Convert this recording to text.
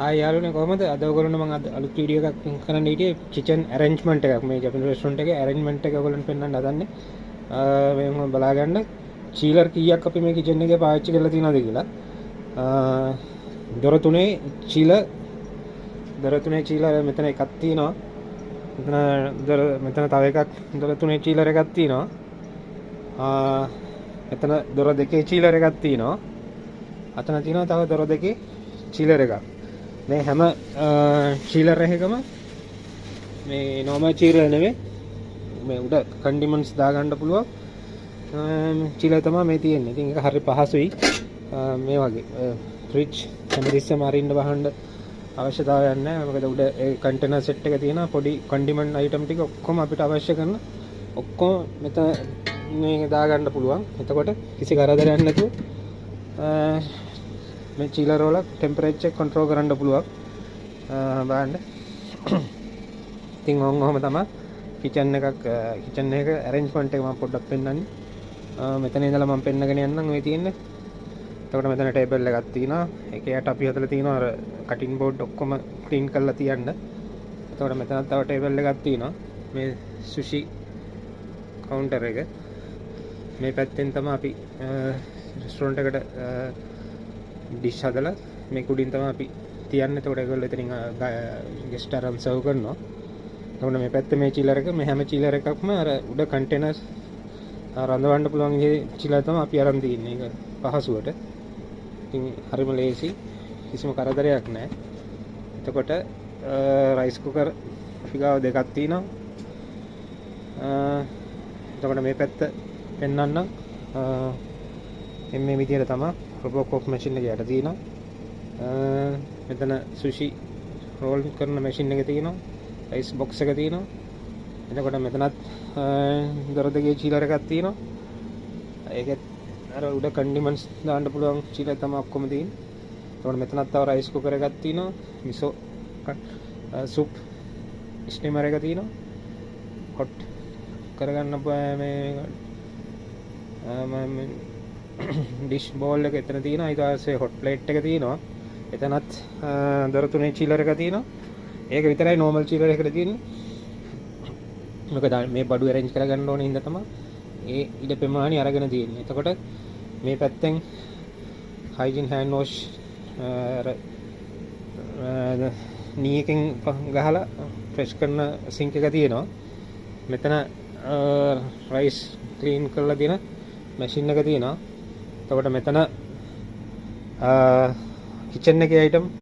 Hi යාළුවනේ, කොහමද? අද ඔයගොල්ලන්ට මම අද අලුත් වීඩියෝ එකක් කරන්න හිටියේ කිචන් ඇරේන්ජ්මන්ට් එකක්. මේ ජපනීස් රෙස්ටොරන්ට් එකේ ඇරේන්ජ්මන්ට් එක ඔයගොල්ලන්ට පෙන්වන්න හදන්නේ. මේ මම බලාගන්න චීලර් කීයක් අපි මේ කිචන් එකේ පාවිච්චි කරලා තියෙනවද කියලා. දොර තුනේ චීලර්, දොර තුනේ චීලර් මෙතන එකක් තියෙනවා. මෙතන දොර, මෙතන තව එකක් දොර තුනේ චීලර් එකක් තියෙනවා. මෙතන දොර දෙකේ චීලර් එකක් තියෙනවා. අතන තියෙනවා තව දොර දෙකේ චීලර් එකක්. මේ හැම චීලර් එකකම මේ නෝමල් චීලර් නෙමෙයි, මේ උඩ කන්ඩිමන්ට්ස් දාගන්න පුළුවන් චීලර් තමයි මේ තියෙන්නේ. ඉතින් ඒක හරි පහසුයි. මේ වගේ ෆ්‍රිජ් හැමතිස්සෙම අරින්න වහන්න අවශ්‍යතාවයක් නැහැ. මොකද උඩ ඒ කන්ටේනර් සෙට් එක තියෙනවා. පොඩි කන්ඩිමන්ට් අයිටම් ටික ඔක්කොම අපිට අවශ්‍ය කරන ඔක්කොම මෙතන මේ දාගන්න පුළුවන්. එතකොට කිසි කරදරයක් නැතුව මේ චීලර් වල ටෙම්පරේචර් කන්ට්‍රෝල් කරන්න පුළුවන්. බලන්න. ඉතින් ඔහොම ඔහොම තමයි කිචන් එකක්, කිචන් එක ඇරේන්ජ්මන්ට් එක මම පොඩ්ඩක් පෙන්නන්නේ. මෙතන ඉඳලා මම පෙන්නගෙන යන්නම් ඔය තියෙන්නේ. එතකොට මෙතන ටේබල් එකක් තියෙනවා. ඒකේ යට අපි හදලා තියෙනවා අර කටින් බෝඩ් ඔක්කොම ක්ලීන් කරලා තියන්න. එතකොට මෙතනත් තව ටේබල් එකක් තියෙනවා. මේ සුෂි කවුන්ටර් එක. මේ පැත්තෙන් තමයි අපි රෙස්ටොරන්ට් එකට ඩිෂ් හදලා මේ කුඩින් තමයි අපි තියන්නේ. එතකොට ඒගොල්ලෝ එතනින් ගෙස්ට් අරන් සර්ව් කරනවා. එතකොට මේ පැත්තේ මේ චිලර් එක, මේ හැම චිලර් එකක්ම අර උඩ කන්ටේනර්ස් රඳවන්න පුළුවන් විදිහේ චිලර් තමයි අපි අරන් තියෙන්නේ. ඒක පහසුවට. ඉතින් හරිම ලේසි. කිසිම කරදරයක් නැහැ. එතකොට රයිස් කුකර් අපි ගාව දෙකක් තියෙනවා. එතකොට මේ පැත්ත පෙන්වන්නම්. මේ විදිහට තමයි රොබෝකොප් මැෂින් එක යට තියෙනවා. මෙතන සුෂි රෝල් කරන මැෂින් එක තියෙනවා. රයිස් බොක්ස් එක තියෙනවා. එතකොට මෙතනත් දොර දෙකේ චීලර් එකක් තියෙනවා. ඒකෙත් අර උඩ කන්ඩිමන්ට්ස් දාන්න පුළුවන් චීලර් තමයි ඔක්කොම තියෙන්නේ. එතකොට මෙතනත් තව රයිස් කුකර් එකක් තියෙනවා. මිසෝ සුප් ස්ටීමර් එක තියෙනවා. හොට් කරගන්න මේ ඩිෂ් බෝල් එක එතන තියෙනවා. ඊට පස්සේ හොට් ප්ලේට් එක තියෙනවා. එතනත් දොර තුනේ චිලර් එක තියෙනවා. ඒක විතරයි නෝමල් චිලර් එකට තියෙන්නේ. මොකද මේ බඩු ඇරේන්ජ් කරගන්න ඕන හින්දා තමයි ඒ ඉඩ ප්‍රමාණي අරගෙන තියෙන්නේ. එතකොට මේ පැත්තෙන් හයිජීන් හෑන්ඩ් වොෂ් අර නී එකෙන් ගහලා ෆ්‍රෙෂ් කරන සින්ක් එක තියෙනවා. මෙතන රයිස් ක්ලීන් කරලා තියෙන මැෂින් එක තියෙනවා. එතකොට මෙතන කිචන් එකේ අයිටම්